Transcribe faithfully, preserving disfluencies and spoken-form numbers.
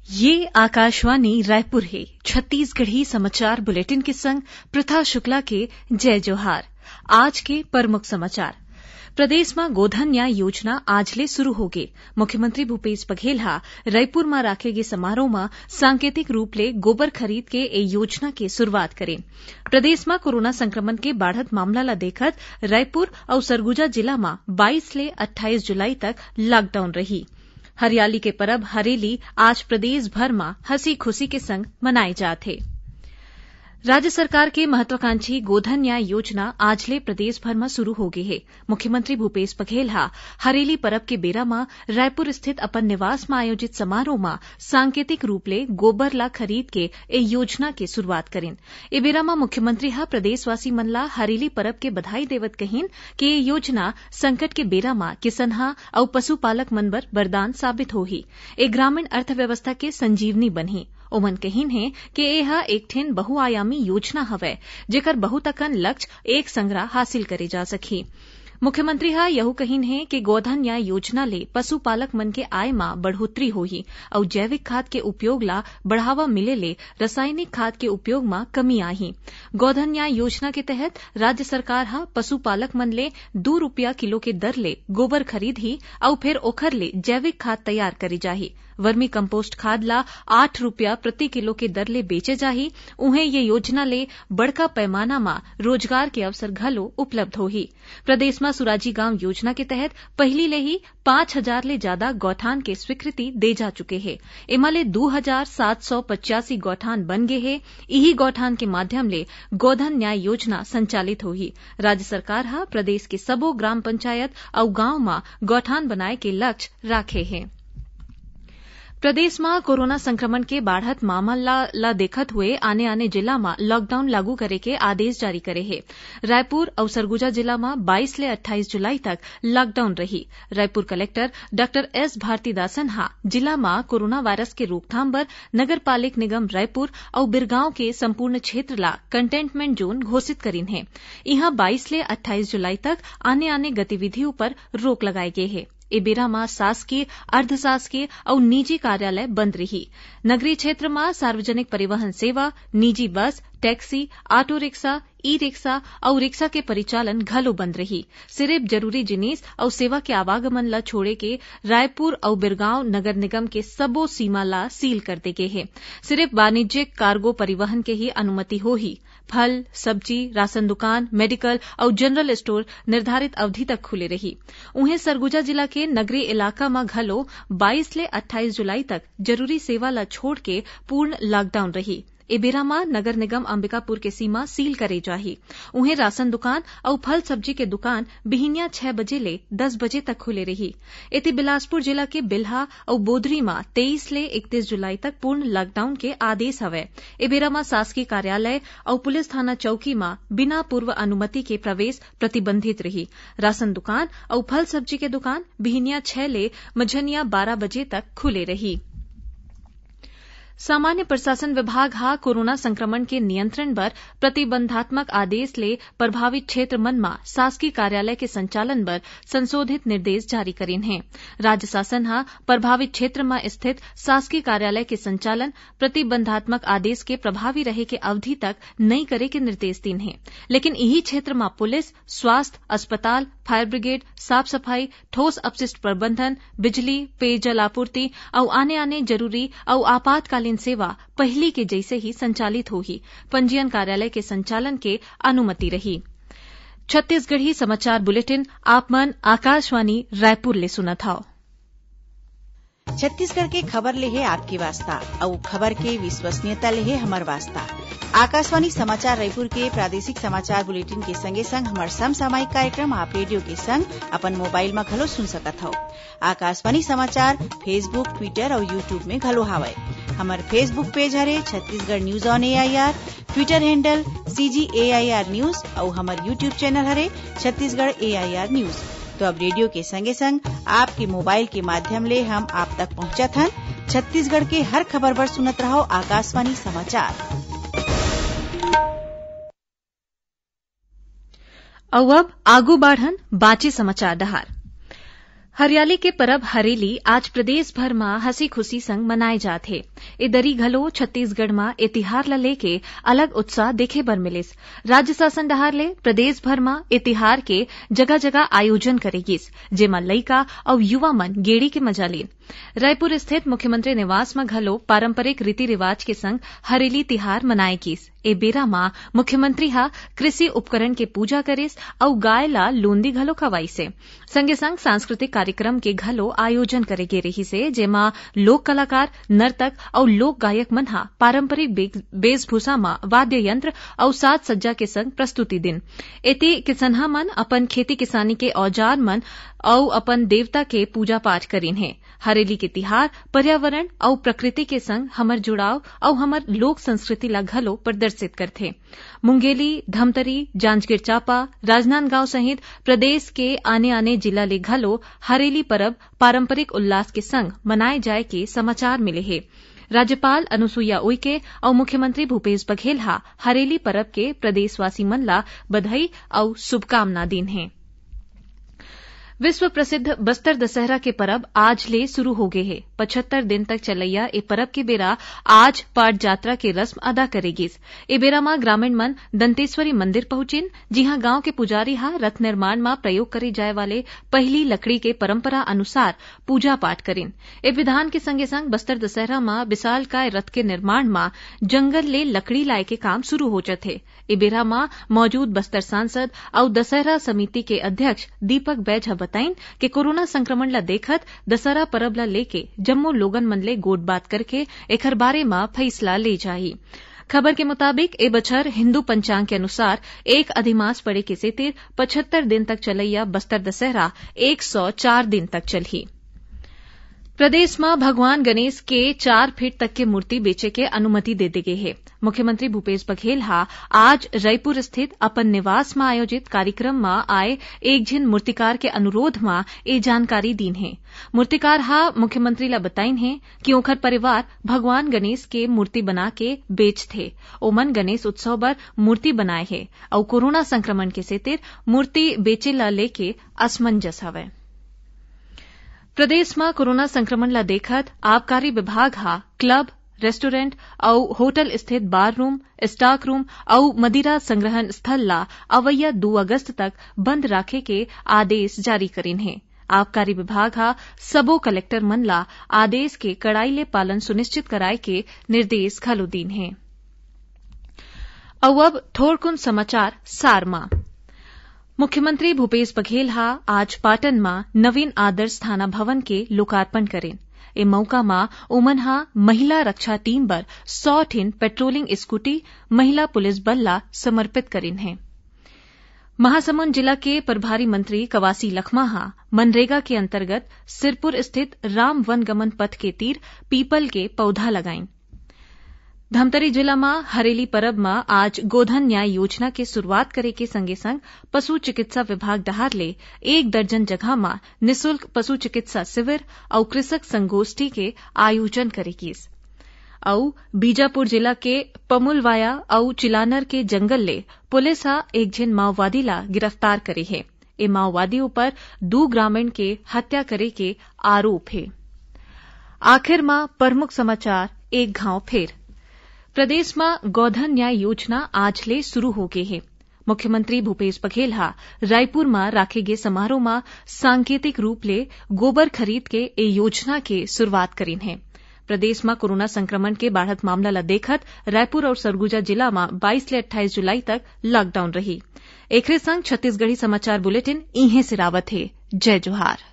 ये आकाशवाणी रायपुर हे। छत्तीसगढ़ी समाचार बुलेटिन के संग प्रथा शुक्ला के जय जोहार। आज के प्रमुख समाचार। प्रदेश म गोधन न्याय योजना आज ले शुरू होगे। मुख्यमंत्री भूपेश बघेल ह रायपुर म राखे गे समारोह म सांकेतिक रूप ले गोबर खरीद के ए योजना के शुरुआत करें। प्रदेश म कोरोना संक्रमण के बाढ़त मामला ल देखत रायपुर अउ सरगुजा जिला म बाईस ले अट्ठाईस जुलाई तक लॉकडाउन रही। हरियाली के परब हरेली आज प्रदेश भर म हंसी खुशी के संग मनाए जात हे। राज्य सरकार के महत्वाकांक्षी गोधन न्याय योजना आज ले प्रदेश भर म शुरू हो गे हे। मुख्यमंत्री भूपेश बघेल ह हरेली परब के बेरा म रायपुर स्थित अपन निवास म आयोजित समारोह म सांकेतिक रूप ले गोबर ला खरीद के ए योजना के शुरुआत करिन। ए बेरा म मुख्यमंत्री ह प्रदेशवासी मन ला हरेली परब के बधाई देवत कहिन कि ए योजना संकट के बेरा म किसनहा अउ पशुपालक मन बर वरदान साबित होही। ए ग्रामीण अर्थव्यवस्था के संजीवनी बनही। ओमन कहिन हे कि ए ह एक ठेन बहुआयामी योजना हवय, जेकर बहुत अकन लक्ष्य एक संघरा हासिल करे जा सकही। मुख्यमंत्री ह यहू कहिन हे कि गोधन न्याय योजना ले पशुपालक मन के आय म बढ़ोतरी होही अउ जैविक खाद के उपयोग ला बढ़ावा मिले ले रासायनिक खाद के उपयोग म कमी आही। गोधन न्याय योजना के तहत राज्य सरकार ह पशुपालक मन ले दू रुपया किलो के दर ले गोबर खरीदही अउ फेर ओखर ले जैविक खाद तैयार करे जाही। वर्मी कंपोस्ट खाद ला आठ रुपया प्रति किलो के दर ले बेचे जाही। उहें, ये योजना ले बड़का पैमाना म रोजगार के अवसर घलो उपलब्ध होही। प्रदेश म सुराजी गांव योजना के तहत पहिली ले ही पांच हजार ले जादा गौठान के स्वीकृति दे जा चुके हे। एमा ले दू हजार सात सौ पचासी गौठान बन गे हे। इही गौठान के माध्यम ले गोधन न्याय योजना संचालित होही। राज्य सरकार ह प्रदेश के सबो ग्राम पंचायत अउ गांव म गौठान बनाए के लक्ष्य राखे हे। प्रदेश म कोरोना संक्रमण के बाढ़त मामला ल देखत हुए आने-आने जिला म लॉकडाउन लागू करे के आदेश जारी करे हे। रायपुर अउ सरगुजा जिला म बाईस ले अट्ठाईस जुलाई तक लॉकडाउन रही। Raipur collector doctor S Bharathidasan ह जिला म कोरोना वायरस के रोकथाम बर नगर पालिक निगम रायपुर अउ बिरगांव के संपूर्ण क्षेत्र ला कंटेनमेंट जोन घोषित करिन हे। इहां बाईस ले अट्ठाईस जुलाई तक आने-आने गतिविधि ऊपर रोक लगाए गे हे। ए बेरा म शासकीय, अर्धशासकीय अउ निजी कार्यालय बंद रही। नगरीय क्षेत्र म सार्वजनिक परिवहन सेवा, निजी bus, taxi, auto rickshaw, e rickshaw अउ रिक्शा के परिचालन घलो बंद रही। सिरिफ जरूरी जिनिस अउ सेवा के आवागमन ल छोड़े के रायपुर अउ बिरगांव नगर निगम के सबो सीमा ला सील कर दे गे हे। सिरिफ वाणिज्यिक कार्गो परिवहन के ही अनुमति होही। फल, सब्जी, राशन दुकान, मेडिकल अउ जनरल स्टोर निर्धारित अवधि तक खुले रही। उहें, सरगुजा जिला के नगरीय इलाका म घलो बाईस ले अट्ठाईस जुलाई तक जरूरी सेवा ल छोड़ के पूर्ण लॉकडाउन रही। ए बेरा म नगर निगम अंबिकापुर के सीमा सील करे जाही। उहें, राशन दुकान अउ फल सब्जी के दुकान बिहिनिया छह बजे ले दस बजे तक खुले रही। एती, बिलासपुर जिला के बिल्हा अउ बोदरी म तेईस ले इकतीस जुलाई तक पूर्ण लॉकडाउन के आदेश हवय। ए बेरा म शासकीय कार्यालय अउ पुलिस थाना चौकी म बिना पूर्व अनुमति के प्रवेश प्रतिबंधित रही। राशन दुकान अउ फल सब्जी के दुकान बिहिनिया छह ले मझनिया बारह बजे तक खुले रही। सामान्य प्रशासन विभाग ह कोरोना संक्रमण के नियंत्रण बर प्रतिबंधात्मक आदेश ले प्रभावित क्षेत्र मन म शासकीय कार्यालय के संचालन बर संशोधित निर्देश जारी करिन हे। राज्य शासन ह प्रभावित क्षेत्र म स्थित शासकीय कार्यालय के संचालन प्रतिबंधात्मक आदेश के प्रभावी रहे के अवधि तक नइ करे के निर्देश दीन हे, लेकिन इही क्षेत्र म पुलिस, स्वास्थ्य, अस्पताल, फायर ब्रिगेड, साफ सफाई, ठोस अपशिष्ट प्रबंधन, बिजली, पेयजल आपूर्ति अउ आने-आने जरूरी अउ आपातकालीन सेवा पहिली के जइसे ही संचालित होही। पंजीयन कार्यालय के संचालन के अनुमति रही। छत्तीसगढ़ी समाचार बुलेटिन आप मन आकाशवाणी रायपुर ले सुनत हव। छत्तीसगढ़ के खबर ले हे आपके वास्ता, अउ खबर के विश्वसनीयता ले हे हमर वास्ता। आकाशवाणी समाचार रायपुर के प्रादेशिक समाचार बुलेटिन के संगे संग हमर समसामयिक कार्यक्रम आप रेडियो के संग अपन मोबाइल म घलो सुन सकत हव। आकाशवाणी समाचार Facebook, Twitter अउ YouTube में घलो हावय। हमर Facebook पेज हरे Chhattisgarh news on AIR, Twitter handle CG AIR news अउ हमर YouTube चैनल हरे छत्तीसगढ़ एआईआर न्यूज। तो अब रेडियो के संगे संग आपके मोबाइल के माध्यम ले हम आप तक पहुंचत हन। छत्तीसगढ़ के हर खबर बर सुनत रहव आकाशवाणी समाचार। अउ अब आगू बाढ़न बाँचे समाचार डहार। हरियाली के परब हरेली आज प्रदेश भर म हंसी खुशी संग मनाए जात हे। ए दरी घलो छत्तीसगढ़ म ए तिहार ल लेके अलग उत्साह देखे बर मिलिस। राज्य शासन डहार ले प्रदेश भर म ए तिहार के जगह-जगह आयोजन करे गिस, जेमा लइका अउ युवा मन गेड़ी के मजा लीन। रायपुर स्थित मुख्यमंत्री निवास म घलो पारंपरिक रीति रिवाज के संग हरेली तिहार मनाए गिस। ए बेरा म मुख्यमंत्री ह कृषि उपकरण के पूजा करिस अउ गाय ल लोंदी घलो खवाइस हे। संगे संग सांस्कृतिक कार्यक्रम के घलो आयोजन करे गे रिहिस हे, जेमा लोक कलाकार, नर्तक अउ लोक गायक मन ह पारंपरिक बे-, वेशभूषा म वाद्य यंत्र अउ साज सज्जा के संग प्रस्तुति दिन। एती किसनहा मन अपन खेती किसानी के औजार मन अउ अपन देवता के पूजा पाठ करिन हे। हरेली के तिहार पर्यावरण अउ प्रकृति के संग हमर जुड़ाव अउ हमर लोक संस्कृति ला घलो प्रदर्शित करथे। मुंगेली, धमतरी, जांजगीर चांपा, राजनांदगांव सहित प्रदेश के आने-आने जिला ले घलो हरेली परब पारंपरिक उल्लास के संग मनाए जाए के समाचार मिले हे। राज्यपाल अनुसुईया उइके अउ मुख्यमंत्री भूपेश बघेल ह हरेली परब के प्रदेशवासी मन ला बधाई अउ शुभकामना दीन हे। विश्व प्रसिद्ध बस्तर दशहरा के परब आज ले शुरू हो गे हे। पचहत्तर दिन तक चलइया ए परब के बेरा आज पाट जात्रा के रस्म अदा करे गिस। ए बेरा म ग्रामीण मन दंतेश्वरी मंदिर पहुंचिन, जिहां गांव के पुजारी ह रथ निर्माण म प्रयोग करे जाए वाले पहिली लकड़ी के परंपरा अनुसार पूजा पाठ करिन। ए विधान के संगे संग बस्तर दशहरा म विशालकाय रथ के निर्माण म जंगल ले लकड़ी लाए के काम शुरू हो जथे। ए बेरा म मौजूद बस्तर सांसद अउ दशहरा समिति के अध्यक्ष दीपक बैज ह बताइन कि कोरोना संक्रमण ल देखत दशहरा परब ल लेके जम्मो लोगन मन ले गोठ बात करके एखर बारे म फइसला ले जाही। खबर के मुताबिक, ए बछर हिंदू पंचांग के अनुसार एक अधिमास पड़े के सेतिर पचहत्तर दिन तक चलइया बस्तर दशहरा एक सौ चार दिन तक चलही। प्रदेश म भगवान गणेश के चार फीट तक के मूर्ति बेचे के अनुमति दे दे गे हे। मुख्यमंत्री भूपेश बघेल ह आज रईपुर स्थित अपन निवास म आयोजित कार्यक्रम म आए एक झिन मूर्तिकार के अनुरोध म ए जानकारी दीन हे। मूर्तिकार ह मुख्यमंत्री ल बताइन हे कि ओखर परिवार भगवान गणेश के मूर्ति बना के बेचथे। ओमन गणेश उत्सव बर मूर्ति बनाए हे अउ कोरोना संक्रमण के सेतिर मूर्ति बेचे ल लेके असमंजस हवय। प्रदेश म कोरोना संक्रमण ल देखत आबकारी विभाग ह क्लब, रेस्टोरेंट अउ होटल स्थित बार रूम, स्टॉक रूम अउ मदिरा संग्रहण स्थल ला अवइया दू अगस्त तक बंद राखे के आदेश जारी करिन हे। आबकारी विभाग ह सबो कलेक्टर मन ला आदेश के कड़ाई ले पालन सुनिश्चित कराए के निर्देश घलो दीन हे। अउ अब थोरकुन समाचार सार म। मुख्यमंत्री भूपेश बघेल ह आज पाटन म नवीन आदर्श थाना भवन के लोकार्पण करिन। ए मउका म ओमन ह महिला रक्षा टीम बर सौ ठिन पेट्रोलिंग स्कूटी महिला पुलिस बल ला समर्पित करिन हे। महासमुंद जिला के प्रभारी मंत्री कवासी लखमा ह मनरेगा के अंतर्गत सिरपुर स्थित राम वन गमन पथ के तीर पीपल के पौधा लगाइन। धमतरी जिला म हरेली परब म आज गोधन न्याय योजना के शुरुआत करे के संगे संग पशु चिकित्सा विभाग डहार ले एक दर्जन जगह म निशुल्क पशु चिकित्सा शिविर अउ कृषक संगोष्ठी के आयोजन करे गिस। अउ बीजापुर जिला के पमुलवाया अउ चिलानर के जंगल ले पुलिस ह एक झिन माओवादी ला गिरफ्तार करे हे। ए माओवादी ऊपर दू ग्रामीण के हत्या करे के आरोप हे। आखिर म प्रमुख समाचार एक घांव फेर। प्रदेश म गोधन न्याय योजना आज ले शुरू हो गे हे। मुख्यमंत्री भूपेश बघेल ह रायपुर म राखे गे समारोह म सांकेतिक रूप ले गोबर खरीद के ए योजना के शुरुआत करिन हे। प्रदेश म कोरोना संक्रमण के बाढ़त मामला ल देखत रायपुर अउ सरगुजा जिला म बाईस ले अट्ठाईस जुलाई तक लॉकडाउन रही। एखरे संग छत्तीसगढ़ी समाचार बुलेटिन इहें सिरावत हे। जय जोहार।